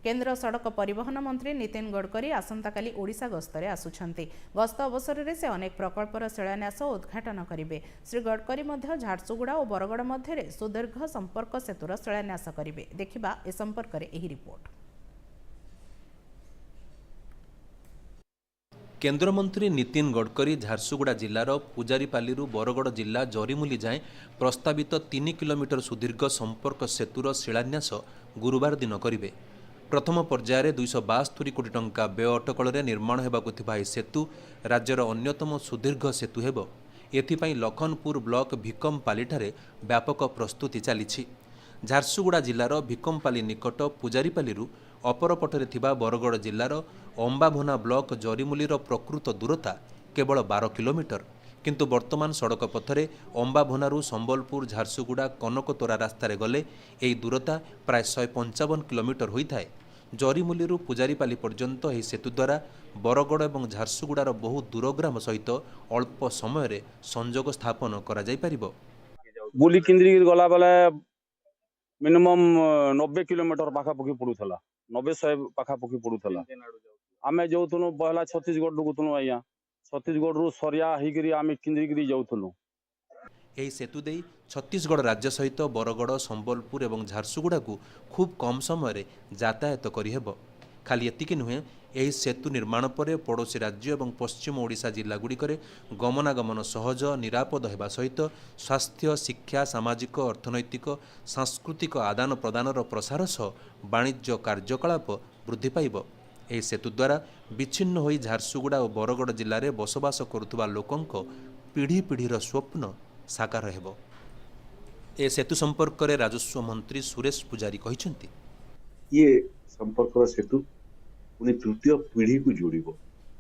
କେନ୍ଦ୍ର ସଡ଼କ ପରିବହନ ମନ୍ତ୍ରୀ ନୀତିନ ଗଡ଼କରୀ ଆସନ୍ତାକାଲି ଓଡ଼ିଶା ଗସ୍ତରେ ଆସୁଛନ୍ତି। ଗସ୍ତ ଅବସରରେ ସେ ଅନେକ ପ୍ରକଳ୍ପର ଶିଳାନ୍ୟାସ ଓ ଉଦ୍ଘାଟନ କରିବେ। ଶ୍ରୀ ଗଡ଼କରୀ ମଧ୍ୟ ଝାରସୁଗୁଡ଼ା ଓ ବରଗଡ଼ ମଧ୍ୟରେ ସୁଦୀର୍ଘ ସମ୍ପର୍କ ସେତୁର ଶିଳାନ୍ୟାସ କରିବେ। ଦେଖିବା ଏ ସମ୍ପର୍କରେ ଏହି ରିପୋର୍ଟ। କେନ୍ଦ୍ରମନ୍ତ୍ରୀ ନୀତିନ ଗଡ଼କରୀ ଝାରସୁଗୁଡ଼ା ଜିଲ୍ଲାର ପୂଜାରୀପାଲିରୁ ବରଗଡ଼ ଜିଲ୍ଲା ଜରିମୁଲି ଯାଏଁ ପ୍ରସ୍ତାବିତ 3 କିଲୋମିଟର ସୁଦୀର୍ଘ ସମ୍ପର୍କ ସେତୁର ଶିଳାନ୍ୟାସ ଗୁରୁବାର ଦିନ କରିବେ। ପ୍ରଥମ ପର୍ଯ୍ୟାୟରେ 272 କୋଟି ଟଙ୍କା ବ୍ୟୟ ଅଟକଳରେ ନିର୍ମାଣ ହେବାକୁ ଥିବା ଏହି ସେତୁ ରାଜ୍ୟର ଅନ୍ୟତମ ସୁଦୀର୍ଘ ସେତୁ ହେବ। ଏଥିପାଇଁ ଲଖନପୁର ବ୍ଲକ ଭିକମପାଲିଠାରେ ବ୍ୟାପକ ପ୍ରସ୍ତୁତି ଚାଲିଛି। ଝାରସୁଗୁଡ଼ା ଜିଲ୍ଲାର ଭିକମପାଲି ନିକଟ ପୂଜାରୀପାଲିରୁ ଅପରପଟରେ ଥିବା ବରଗଡ଼ ଜିଲ୍ଲାର ଅମ୍ବାଭୋନା ବ୍ଲକ ଜରିମୁଲିର ପ୍ରକୃତ ଦୂରତା କେବଳ 12 କିଲୋମିଟର। କିନ୍ତୁ ବର୍ତ୍ତମାନ ସଡ଼କ ପଥରେ ଅମ୍ବାଭୋନାରୁ ସମ୍ବଲପୁର, ଝାରସୁଗୁଡ଼ା, କନକତୋରା ରାସ୍ତାରେ ଗଲେ ଏହି ଦୂରତା ପ୍ରାୟ 155 କିଲୋମିଟର ହୋଇଥାଏ। ଜରିମୁଲିରୁ ପୂଜାରୀପାଲି ପର୍ଯ୍ୟନ୍ତ ଏହି ସେତୁ ଦ୍ୱାରା ବରଗଡ଼ ଏବଂ ଝାରସୁଗୁଡ଼ାର ବହୁ ଦୂରଗ୍ରାମ ସହିତ ଅଳ୍ପ ସମୟରେ ସଂଯୋଗ ସ୍ଥାପନ କରାଯାଇପାରିବ। ବୁଲି କିନ୍ଦ୍ରି ଗଲା ବେଲେ ମିନିମମ୍ 90 କିଲୋମିଟର ପାଖାପାଖି ପଡୁଥିଲା, 90 100 ପାଖାପାଖି ପଡୁଥିଲା। ଆମେ ଯାଉଥିଲୁ ପହଲା ଛତିଶଗଡ଼ ଢୁକୁଥିଲୁ ଆଜ୍ଞା। ଛତିଶଗଡ଼ରୁ ସରିଆ ହେଇକିରି ଆମେ କିନ୍ଦ୍ରିକିରି ଯାଉଥିଲୁ। ଏହି ସେତୁ ଦେଇ ଛତିଶଗଡ଼ ରାଜ୍ୟ ସହିତ ବରଗଡ଼, ସମ୍ବଲପୁର ଏବଂ ଝାରସୁଗୁଡ଼ାକୁ ଖୁବ୍ କମ୍ ସମୟରେ ଯାତାୟାତ କରିହେବ। ଖାଲି ଏତିକି ନୁହେଁ, ଏହି ସେତୁ ନିର୍ମାଣ ପରେ ପଡ଼ୋଶୀ ରାଜ୍ୟ ଏବଂ ପଶ୍ଚିମ ଓଡ଼ିଶା ଜିଲ୍ଲାଗୁଡ଼ିକରେ ଗମନାଗମନ ସହଜ, ନିରାପଦ ହେବା ସହିତ ସ୍ୱାସ୍ଥ୍ୟ, ଶିକ୍ଷା, ସାମାଜିକ, ଅର୍ଥନୈତିକ, ସାଂସ୍କୃତିକ ଆଦାନ ପ୍ରଦାନର ପ୍ରସାର ସହ ବାଣିଜ୍ୟ କାର୍ଯ୍ୟକଳାପ ବୃଦ୍ଧି ପାଇବ। ଏହି ସେତୁ ଦ୍ୱାରା ବିଚ୍ଛିନ୍ନ ହୋଇ ଝାରସୁଗୁଡ଼ା ଓ ବରଗଡ଼ ଜିଲ୍ଲାରେ ବସବାସ କରୁଥିବା ଲୋକଙ୍କ ପିଢ଼ି ପିଢ଼ିର ସ୍ୱପ୍ନ ସାକାର ହେବ। ଏ ସେତୁ ସମ୍ପର୍କରେ ରାଜସ୍ୱ ମନ୍ତ୍ରୀ ସୁରେଶ ପୂଜାରୀ କହିଛନ୍ତି, ଇଏ ସମ୍ପର୍କର ସେତୁ ପୁଣି ତୃତୀୟ ପିଢ଼ିକୁ ଯୋଡ଼ିବ।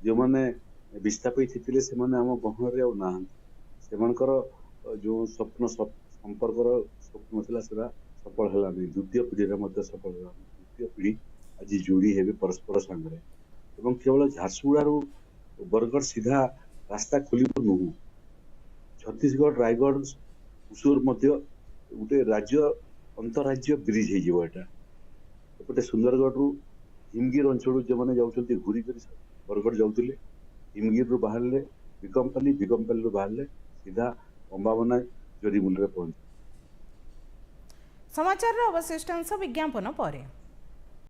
ଯେଉଁମାନେ ବିସ୍ଥାପିତ ଥିଲେ, ସେମାନେ ଆମ ଗହଣରେ ଆଉ ନାହାନ୍ତି। ସେମାନଙ୍କର ଯେଉଁ ସ୍ୱପ୍ନ, ସମ୍ପର୍କର ସ୍ୱପ୍ନ ଥିଲା, ସେଟା ସଫଳ ହେଲାନି। ଦ୍ୱିତୀୟ ପିଢ଼ିରେ ମଧ୍ୟ ସଫଳ ହେଲାନି। ତୃତୀୟ ପିଢ଼ି ଆଜି ଯୋଡ଼ି ହେବେ ପରସ୍ପର ସାଙ୍ଗରେ। ଏବଂ କେବଳ ଝାରସୁଗୁଡ଼ାରୁ ବରଗଡ଼ ସିଧା ରାସ୍ତା ଖୋଲିବ ନୁହଁ, ଛତିଶଗଡ଼ ରାୟଗଡ଼, ଉସୁର ମଧ୍ୟ ଗୋଟେ ରାଜ୍ୟ ଅନ୍ତରାଜ୍ୟ ବ୍ରିଜ ହେଇଯିବ ଏଇଟା। ଏପଟେ ସୁନ୍ଦରଗଡ଼ରୁ ହିମଗିର ଅଞ୍ଚଳରୁ ଯେଉଁମାନେ ଯାଉଛନ୍ତି, ଘୁରିକରି ବରଗଡ଼ ଯାଉଥିଲେ, ହିମଗିରରୁ ବାହାରିଲେ ଭିକମପାଲି, ଭିକମପାଲିରୁ ବାହାରିଲେ ସିଧା ଅମ୍ବାଭୋନା ଜରିମୁଲିରେ ପହଞ୍ଚି ସମାଚାରର ଅବଶିଷ୍ଟାଂଶ ବିଜ୍ଞାପନ ପରେ।